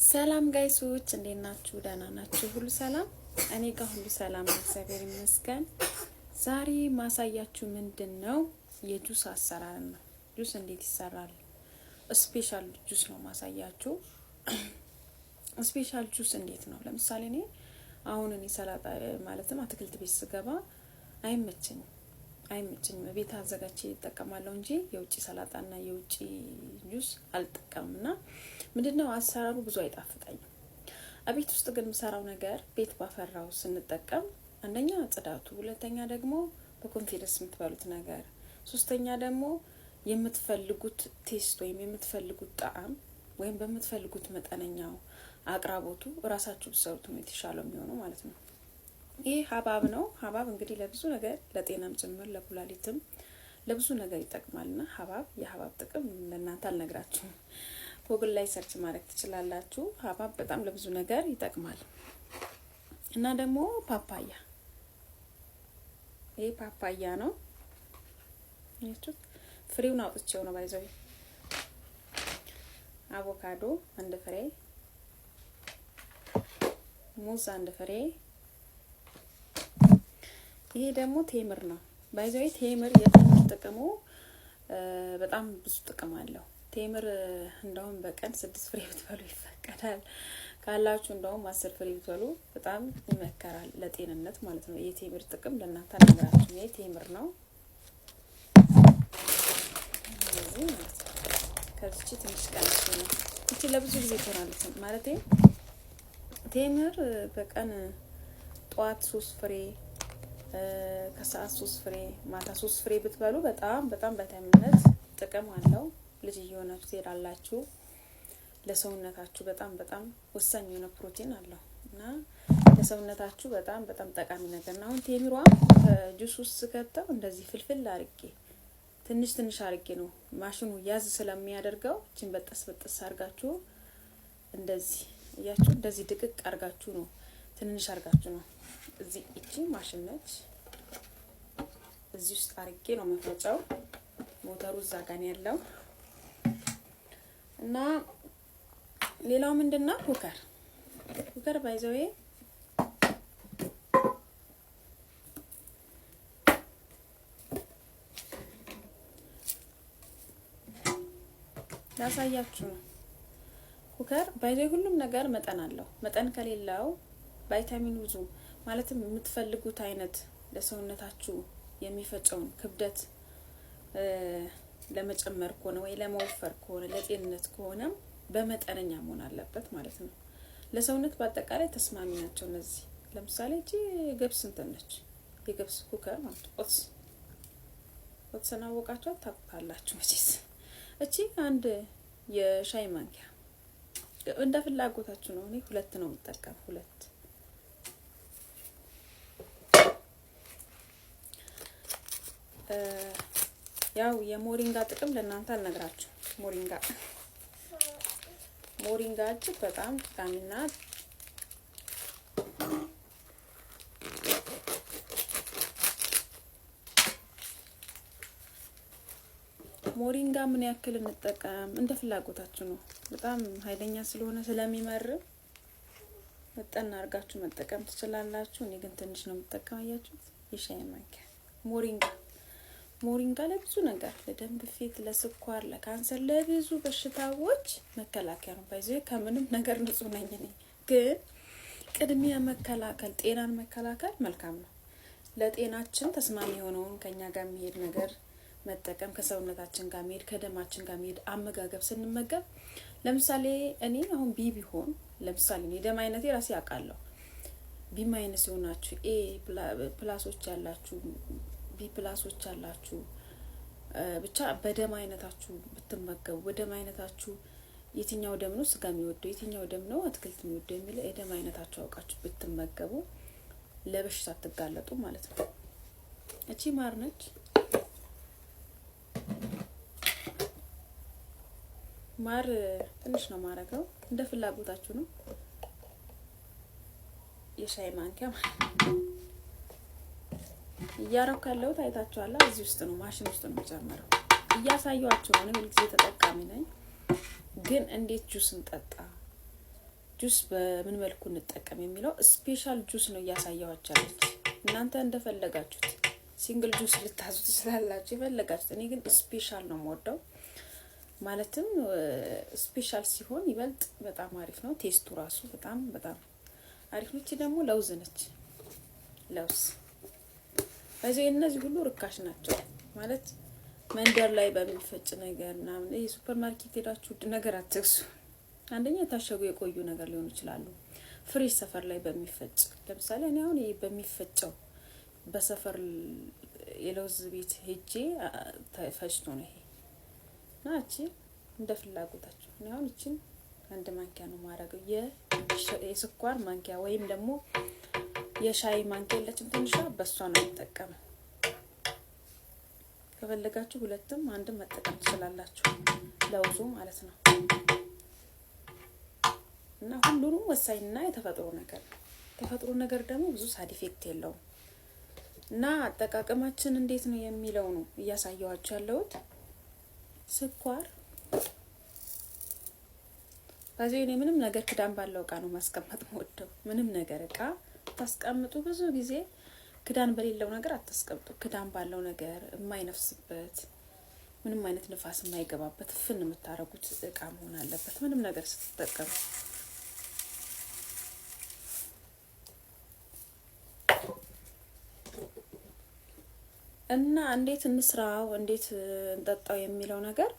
ሰላም guys ኦች፣ እንዴት ናችሁ? ደህና ናችሁ? ሁሉ ሰላም? እኔ ጋር ሁሉ ሰላም፣ እግዚአብሔር ይመስገን። ዛሬ ማሳያችሁ ምንድን ነው የጁስ አሰራር ነው። ጁስ እንዴት ይሰራል? Special juice ነው ማሳያችሁ። Special juice እንዴት ነው? ለምሳሌ እኔ አሁን እኔ ሰላጣ ማለትም አትክልት ቤት ስገባ አይመቸኝም። ቤት አዘጋጅቼ እጠቀማለሁ እንጂ የውጭ ሰላጣና የውጭ ጁስ አልጠቀምም። እና ምንድነው አሰራሩ ብዙ አይጣፍጠኝም። ቤት ውስጥ ግን የምሰራው ነገር ቤት ባፈራው ስንጠቀም አንደኛ ጽዳቱ፣ ሁለተኛ ደግሞ በ confidence የምትበሉት ነገር፣ ሶስተኛ ደግሞ የምትፈልጉት taste ወይም የምትፈልጉት ጣዕም ወይም በምትፈልጉት መጠነኛው አቅራቦቱ እራሳችሁ ብትሰሩት ነው የተሻለው የሚሆነው ማለት ነው። ይህ ሀባብ ነው። ሀባብ እንግዲህ ለብዙ ነገር፣ ለጤናም ጭምር፣ ለኩላሊትም፣ ለብዙ ነገር ይጠቅማልና ሀባብ፣ የሀባብ ጥቅም ለእናንተ አልነግራችሁም። ጎግል ላይ search ማድረግ ትችላላችሁ። ሀባብ በጣም ለብዙ ነገር ይጠቅማል። እና ደግሞ ፓፓያ፣ ይህ ፓፓያ ነው። ፍሬውን አውጥቼው ነው by the way። አቮካዶ አንድ ፍሬ፣ ሙዝ አንድ ፍሬ። ይሄ ደግሞ ቴምር ነው። By the way ቴምር፣ የቴምር ጥቅሙ በጣም ብዙ ጥቅም አለው። ቴምር እንደውም በቀን 6 ፍሬ ብትበሉ ይፈቀዳል። ካላችሁ እንደውም 10 ፍሬ ብትበሉ በጣም ይመከራል ለጤንነት ማለት ነው። የቴምር ጥቅም ለእናንተ አልነግራችሁም። ይሄ ቴምር ነው። እንደዚህ ማለት ነው። ከዚች ትንሽ ቀንሽ ነው። እቺ ለብዙ ጊዜ ትሆናለች ማለት። ቴምር በቀን ጠዋት 3 ፍሬ፣ ከሰዓት 3 ፍሬ፣ ማታ 3 ፍሬ ብትበሉ በጣም በጣም በታይምነት ጥቅም አለው። ልጅ እየሆናችሁ ትሄዳላችሁ። ለሰውነታችሁ በጣም በጣም ወሳኝ የሆነ ፕሮቲን አለው እና ለሰውነታችሁ በጣም በጣም ጠቃሚ ነገር ነው። አሁን ቴምሯ ከጁስ ውስጥ ስከተው እንደዚህ ፍልፍል አርጌ፣ ትንሽ ትንሽ አርጌ ነው፣ ማሽኑ ያዝ ስለሚያደርገው እችን በጠስ በጠስ አርጋችሁ፣ እንደዚህ እያችሁ፣ እንደዚህ ድቅቅ አርጋችሁ ነው፣ ትንንሽ አርጋችሁ ነው። እዚህ እቺ ማሽን ነች። እዚህ ውስጥ አርጌ ነው መፈጨው። ሞተሩ እዛ ጋር ነው ያለው። እና ሌላው ምንድነው? Cooker። Cooker by the way ላሳያችሁ ነው። Cooker by the way ሁሉም ነገር መጠን አለው። መጠን ከሌለው ቫይታሚን ብዙ ማለትም የምትፈልጉት አይነት ለሰውነታችሁ የሚፈጨውን ክብደት ለመጨመር ከሆነ ወይ ለመወፈር ከሆነ፣ ለጤንነት ከሆነ በመጠነኛ መሆን አለበት ማለት ነው። ለሰውነት በአጠቃላይ ተስማሚ ናቸው እነዚህ። ለምሳሌ እቺ የገብስ እንትን ነች፣ የገብስ cooker ማለት oats። Oats ን አወቃችኋት? ታውቁታላችሁ መቼስ። እቺ አንድ የሻይ ማንኪያ፣ እንደ ፍላጎታችሁ ነው። እኔ ሁለት ነው የምጠቀም፣ ሁለት። ያው የሞሪንጋ ጥቅም ለእናንተ አልነግራችሁ። ሞሪንጋ እጅግ በጣም ጠቃሚና ሞሪንጋ ምን ያክል እንጠቀም እንደ ፍላጎታችሁ ነው። በጣም ኃይለኛ ስለሆነ፣ ስለሚመርም መጠን አድርጋችሁ መጠቀም ትችላላችሁ። እኔ ግን ትንሽ ነው የምጠቀም። አያችሁት? የሻይ ማንኪያ ሞሪንጋ። ሞሪንጋ ለብዙ ነገር፣ ለደም ግፊት፣ ለስኳር፣ ለካንሰር፣ ለብዙ በሽታዎች መከላከያ ነው። By the way ከምንም ነገር ንጹህ ነኝ እኔ፣ ግን ቅድሚያ መከላከል፣ ጤናን መከላከል መልካም ነው። ለጤናችን ተስማሚ የሆነውን ከኛ ጋር የሚሄድ ነገር መጠቀም፣ ከሰውነታችን ጋር የሚሄድ፣ ከደማችን ጋር የሚሄድ አመጋገብ ስንመገብ፣ ለምሳሌ እኔ አሁን B ቢሆን፣ ለምሳሌ የደም አይነቴ ራሴ አውቃለሁ። B minus የሆናችሁ፣ A plus ኦች ያላችሁ፣ B plus ኦች ያላችሁ፣ ብቻ በደም አይነታችሁ ብትመገቡ፣ በደም አይነታችሁ የትኛው ደም ነው ስጋ የሚወደው፣ የትኛው ደም ነው አትክልት የሚወደው የሚለው የደም አይነታችሁ አውቃችሁ ብትመገቡ ለበሽታ አትጋለጡ ማለት ነው። እቺ ማር ነች። ማር ትንሽ ነው ማረገው፣ እንደ ፍላጎታችሁ ነው። የሻይ ማንኪያ ማለት ነው። እያረኩ ያለሁት አይታችኋላ። እዚህ ውስጥ ነው፣ ማሽን ውስጥ ነው የምጨምረው። እያሳየኋችሁ ነው። እኔ ሁልጊዜ ተጠቃሚ ነኝ፣ ግን እንዴት ጁስ እንጠጣ ጁስ በምን መልኩ እንጠቀም የሚለው special juice ነው እያሳየኋችሁ ያለሁት። እናንተ እንደፈለጋችሁት single juice ልታዙ ትችላላችሁ፣ የፈለጋችሁት። እኔ ግን special ነው የምወደው። ማለትም special ሲሆን ይበልጥ በጣም አሪፍ ነው። Taste ኡ ራሱ በጣም በጣም አሪፍ ነች። ደግሞ ለውዝ ነች። ለውዝ በዚህ እነዚህ ሁሉ ርካሽ ናቸው ማለት መንደር ላይ በሚፈጭ ነገር ምናምን። ይሄ ሱፐር ማርኬት ሄዳችሁ ውድ ነገር አትግዙ። አንደኛ የታሸጉ የቆዩ ነገር ሊሆኑ ይችላሉ። Fresh ሰፈር ላይ በሚፈጭ፣ ለምሳሌ እኔ አሁን ይሄ በሚፈጨው በሰፈር የለውዝ ቤት ሄጄ ፈጭቶ ነው ይሄ። እና እቺ እንደ ፍላጎታችሁ። እኔ አሁን እቺን አንድ ማንኪያ ነው ማረገው። የስኳር ማንኪያ ወይም ደግሞ የሻይ ማንኪያ የለችም ትንሿ፣ በእሷ ነው የምጠቀመው። ከፈለጋችሁ ሁለትም አንድም መጠቀም ትችላላችሁ፣ ለውዙ ማለት ነው። እና ሁሉንም ወሳኝና የተፈጥሮ ነገር ነው። ተፈጥሮ ነገር ደግሞ ብዙ side effect የለውም። እና አጠቃቀማችን እንዴት ነው የሚለው ነው እያሳየኋችሁ ያለሁት። ስኳር በዚህ እኔ ምንም ነገር ክዳን ባለው እቃ ነው ማስቀመጥ የምወደው። ምንም ነገር እቃ ታስቀምጡ ብዙ ጊዜ ክዳን በሌለው ነገር አታስቀምጡ። ክዳን ባለው ነገር፣ የማይነፍስበት፣ ምንም አይነት ንፋስ የማይገባበት፣ እፍን የምታደርጉት እቃ መሆን አለበት ምንም ነገር ስትጠቀሙ። እና እንዴት እንስራው፣ እንዴት እንጠጣው የሚለው ነገር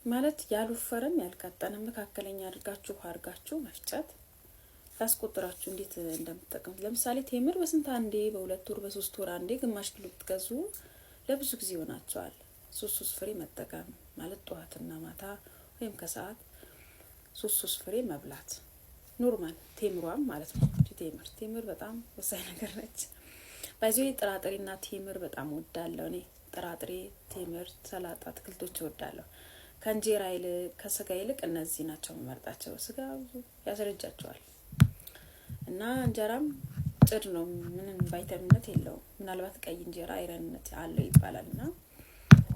ማለት ያልወፈረም ያልቀጠነ መካከለኛ አድርጋችሁ ውሃ አድርጋችሁ መፍጨት ያስቆጥራችሁ እንዴት እንደምትጠቀሙት። ለምሳሌ ቴምር በስንት አንዴ፣ በ2 ወር፣ በ3 ወር አንዴ ግማሽ ኪሎ ብትገዙ ለብዙ ጊዜ ይሆናቸዋል። ሶስት ሶስት ፍሬ መጠቀም ማለት ጠዋትና ማታ ወይም ከሰዓት ሶስት ሶስት ፍሬ መብላት normal ቴምሯም ማለት ነው። ቴምር በጣም ወሳኝ ነገር ነች። By the way ጥራጥሬና ቴምር በጣም እወዳለሁ እኔ። ጥራጥሬ፣ ቴምር፣ ሰላጣ፣ አትክልቶች እወዳለሁ። ከእንጀራ ይልቅ፣ ከስጋ ይልቅ እነዚህ ናቸው የምመርጣቸው። ስጋ ብዙ ያስረጃቸዋል እና እንጀራም ጭድ ነው፣ ምንም ቫይታሚንነት የለውም። ምናልባት ቀይ እንጀራ iron ነት አለው ይባላል እና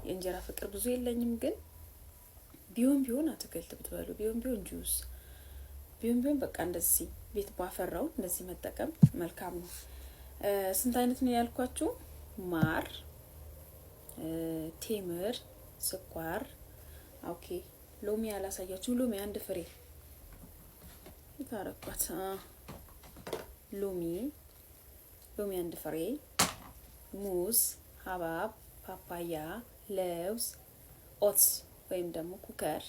የእንጀራ ፍቅር ብዙ የለኝም። ግን ቢሆን ቢሆን አትክልት ብትበሉ፣ ቢሆን ቢሆን ጁስ፣ ቢሆን ቢሆን በቃ እንደዚህ ቤት ባፈራው እንደዚህ መጠቀም መልካም ነው። ስንት አይነት ነው ያልኳችሁ? ማር፣ ቴምር፣ ስኳር። Okay፣ ሎሚ አላሳያችሁም። ሎሚ አንድ ፍሬ የታረኳት ሎሚ አንድ ፍሬ፣ ሙዝ፣ ሀባብ፣ ፓፓያ፣ ለውዝ፣ oats ወይም ደግሞ ኩከር፣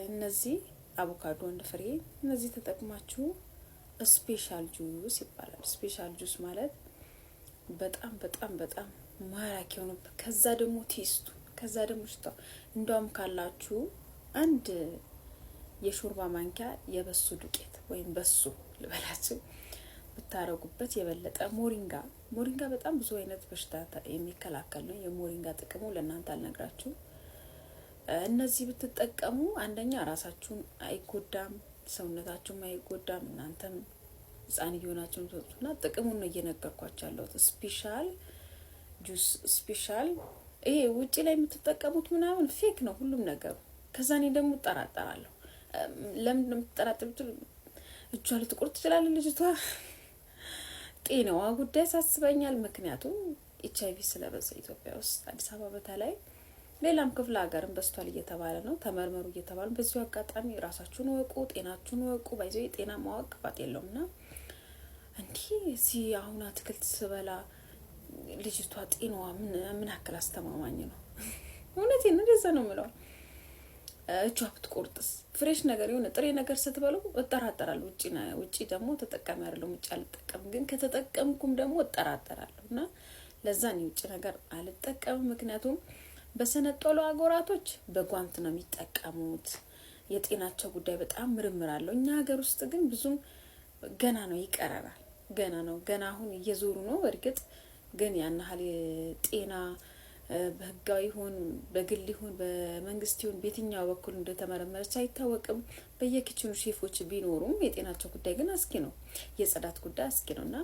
እነዚህ አቮካዶ አንድ ፍሬ፣ እነዚህ ተጠቅማችሁ special juice ይባላል። Special juice ማለት በጣም በጣም በጣም ማራኪ የሆነበት፣ ከዛ ደግሞ taste ኡ፣ ከዛ ደግሞ ሽታው። እንደውም ካላችሁ አንድ የሾርባ ማንኪያ የበሶ ዱቄት ወይም በሶ ልበላችሁ ብታረጉበት የበለጠ። ሞሪንጋ በጣም ብዙ አይነት በሽታ የሚከላከል ነው። የሞሪንጋ ጥቅሙ ለእናንተ አልነግራችሁም። እነዚህ ብትጠቀሙ አንደኛ ራሳችሁን አይጎዳም፣ ሰውነታችሁም አይጎዳም። እናንተም ሕፃን እየሆናችሁ እና ጥቅሙን ነው እየነገርኳችሁ ያለሁት። Special juice፣ special ይሄ ውጭ ላይ የምትጠቀሙት ምናምን fake ነው ሁሉም ነገሩ። ከዛ እኔ ደግሞ እጠራጠራለሁ። ለምንድን ነው የምትጠራጠሩት? እጇ ልትቆርጥ ትችላለች ልጅቷ። ጤናዋ ጉዳይ ያሳስበኛል። ምክንያቱም HIV ስለበዛ ኢትዮጵያ ውስጥ፣ አዲስ አበባ በተለይ፣ ሌላም ክፍለ ሀገርም በዝቷል እየተባለ ነው። ተመርመሩ እየተባለ። በዚሁ አጋጣሚ ራሳችሁን እወቁ፣ ጤናችሁን እወቁ። By the way ጤና ማወቅ ክፋት የለውም። እና እንዲህ እዚህ አሁን አትክልት ስበላ ልጅቷ ጤናዋ ምን ያክል አስተማማኝ ነው? እውነቴን እንደዛ ነው የምለው። እጇ ብትቆርጥስ? Fresh ነገር የሆነ ጥሬ ነገር ስትበሉ እጠራጠራለሁ። ውጭ ደግሞ ተጠቃሚ አይደለሁም፣ ውጭ አልጠቀምም። ግን ከተጠቀምኩም ደግሞ እጠራጠራለሁ እና ለዛ እኔ ውጭ ነገር አልጠቀምም። ምክንያቱም በሰለጠኑ አገራቶች በጓንት ነው የሚጠቀሙት። የጤናቸው ጉዳይ በጣም ምርምር አለው። እኛ ሀገር ውስጥ ግን ብዙም ገና ነው፣ ይቀረናል። ገና ነው፣ ገና አሁን እየዞሩ ነው። እርግጥ ግን ያን ያህል ጤና በህጋዊ ይሁን፣ በግል ይሁን፣ በመንግስት ይሁን፣ በየትኛው በኩል እንደተመረመረች አይታወቅም። በየ kitchen ኑ ሼፎች ቢኖሩም የጤናቸው ጉዳይ ግን አስጊ ነው። የጽዳት ጉዳይ አስጊ ነው። እና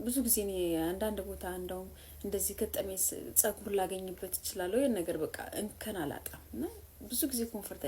ብዙ ጊዜ እኔ አንዳንድ ቦታ እንደውም እንደዚህ ገጠመኝ ጸጉር ላገኝበት እችላለሁ። ይህን ነገር በቃ እንከን አላጣም እና ብዙ ጊዜ comfort